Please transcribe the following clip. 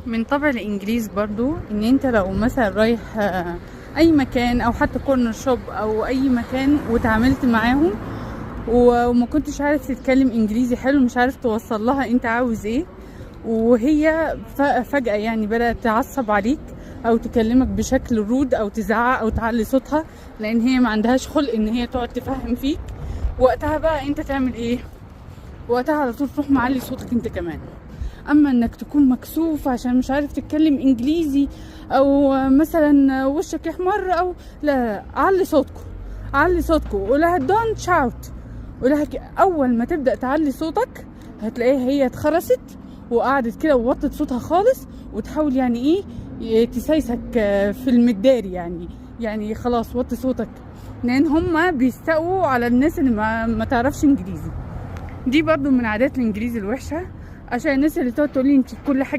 من طبع الانجليز برضو ان انت لو مثلا رايح اي مكان او حتى corner shop او اي مكان وتعاملت معاهم وما كنتش عارف تتكلم انجليزي حلو، مش عارف توصل لها انت عاوز ايه، وهي فجأة يعني بدأت تعصب عليك او تكلمك بشكل rude او تزعق او تعلي صوتها، لان هي ما عندهاش خلق ان هي تقعد تفهم فيك، وقتها بقى انت تعمل ايه؟ وقتها على طول تروح معلي صوتك انت كمان. اما انك تكون مكسوف عشان مش عارف تتكلم انجليزي او مثلا وشك يحمر او لا، علي صوتكم، علي صوتكم، قولها don't shout، قولها اول ما تبدا تعلي صوتك هتلاقيها هي اتخرست وقعدت كده ووطت صوتها خالص، وتحاول يعني ايه تسايسك في المداري، يعني خلاص وطي صوتك، لان هما بيستقووا على الناس اللي ما تعرفش انجليزي. دي برضو من عادات الانجليزي الوحشه، عشان الناس اللي تقعد تقولي انت كل حاجه.